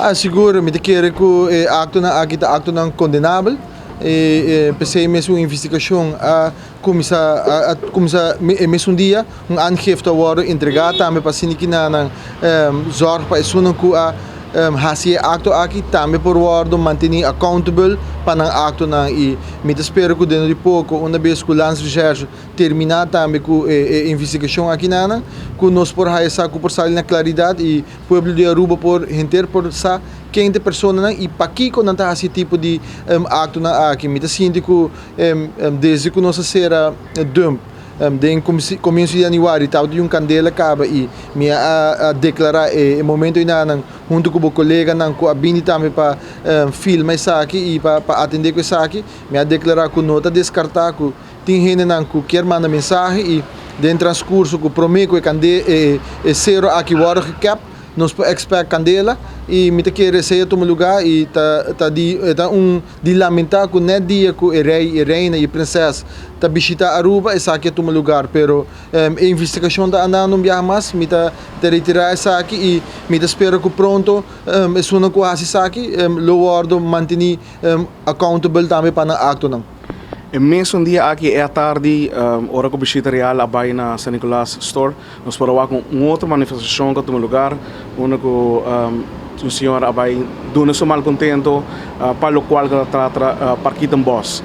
Ah, sigur, mi ta kere ku e aktonan aki ta aktonan kondenabel. E p'esei mes un investigashon a kuminsá a kuminsá e mesun dia. Un aangifte a wòrdu entregá tambe pa asina kinanan zòrg pa esunnan ku a hasi e akto aki tambe por wòrdu mantení accountable pa nan aktonan. I mi ta spera ku dentro di poko, una bes ku Landsrecherche terminá tambe ku e investigashon akinanan, ku nos por haya sa ku por sali na klaridat i pueblo di Aruba por henter por sa ken ta e personanan y pakico nan ta haci e tipo di actonan aki. Mi ta sinti cu desde cu nos a cera dump den comienzo di januari tabata di un candela caba y mi a declara e momento enanan hunto cu bo coleganan cu a bini tambe pa filma esaki y pa atende cu esaki, mi a declara cu no ta descarta cu tin hendenan cu kier manda mensahe y den transcurso cu prome cu e cero aki wordo gekep, nos por expect candela y mi ta kere esey a tuma lugar y ta di ta un di lamenta cu net dia cu e rey, e reina y e prinses ta bishita Aruba esaki a tuma lugar, pero e investigacion ta andando. Un biaha mas mi ta retira esaki y mi ta spera cu pronto esunnan cu haci esaki lo wordo manteni accountable tambe pa nan actonan. E mesun dia aki e atardi, ora cu bishita real a bay na San Nicolas Store, nos por a wak un otro manifestacion cu a tuma lugar, unda cu un señora a bay duna su malcontento pa locual cu ta trata Parkietenbos.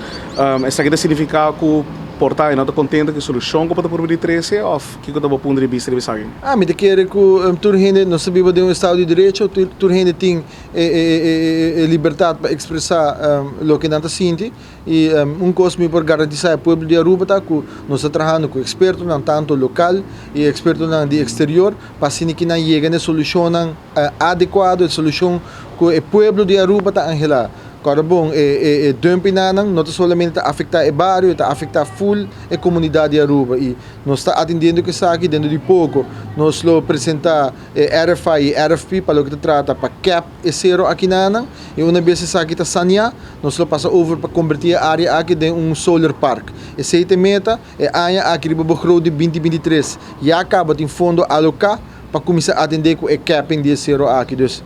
Esaki ta significa cu por ta e no ta contento cu e solucion cu bo ta purba di trece of kico ta bo punto di bista riba esaki? Ah, mi ta kere cu tur hende, nos ta biba den un estado di derecho, tur hende tin e libertad pa expresa loke nan ta sinti. Y un cos mi por garantisa e pueblo di Aruba ta cu nos ta trahando cu expertonan tanto local y expertonan di exterior pa asina ki nan yega na e solucionnan adecuado, e solucion cu e pueblo di Aruba ta anhela. Corda bon, e dumpingnan no ta solamente ta afecta e bario, e ta afecta full e comunidad di Aruba y nos ta atendiendo cu esaki. Dentro di poco nos lo presenta e RFI y RFP pa loke ta trata pa cap e cero akinanan y una bes esaki ta sanea, nos lo pasa over pa converti e area aki den un solar park. Esey ta e meta e aña aki riba begroot di 2023. Ya caba tin fondo aloca pa cuminsa atende cu e capping di e cero aki. Dus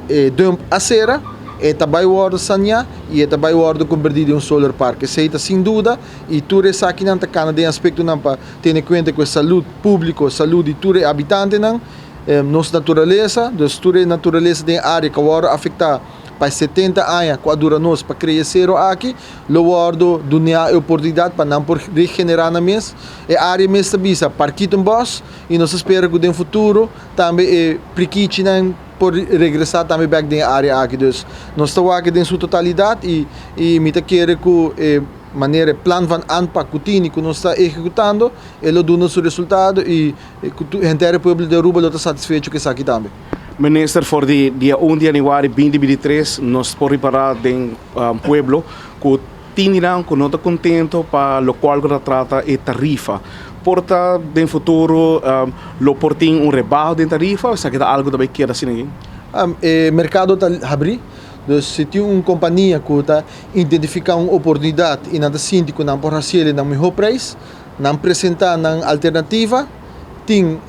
e dump a cera, e ta bay wordo sanea y e ta bay wordo converti den un solar park. Esey ta sin duda y tur esakinan ta cana den aspectonan pa tene cuenta cu e salud publico, salud di tur e habitantenan, nos naturalesa, dus tur e naturalesa den e area cu a wordo afecta pa e 70 aña cu a dura nos pa crea e cero aki, lo wordo duna e oportunidad pa nan por regenera nan mes. E area mes ta bisa Parkietenbos y nos ta spera cu den futuro tambe e prikichinan por regresa tambe bek den e area aki. Dus nos ta wak den su totalidad y mi ta kere cu e manera e plan van aanpak cu tini cu nos ta ehecutando, e lo duna su resultado y cu henter e pueblo di Aruba lo ta satisfecho cu esaki tambe. Minister, for di dia 1 di januari 2023 nos por ripara den pueblo cu tin dinan cu no ta contento pa locual cu ta trata e tarifa. Por ta den futuro lo por tin un rebaho den tarifa of esaki ta algo cu ta bay keda asina aki? E mercado ta habri, dus si tin un compania cu ta identifica un oportunidad y nan ta sinti cu nan por haciele na miho prijs, nan presenta nan alternativa. Tin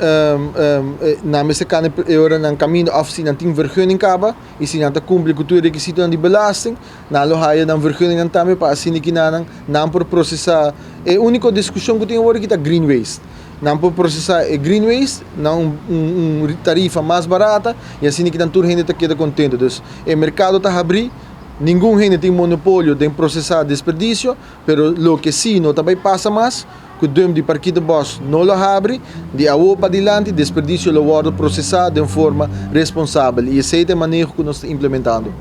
nan mester cana e ora nan caminda of si nan tin vergunning caba y si nan ta cumpli cu tur e requisitonan di belasting, nan lo haya nan vergunningnan tambe pa asina ki nan por procesa. E unico discusion cu tin awor aki ta green waste. Nan por procesa e green waste na un tarifa mas barata y asina ki nan tur hende ta keda contento. Dus e mercado ta habri, ningun hende tin monopolio den procesa desperdicio, pero loke si no ta bay pasa mas, cu dump di Parkietenbos no lo habri. Di awo padilanti desperdicio lo wordo procesa den forma responsabel y esey ta e maneho cu nos ta implementando.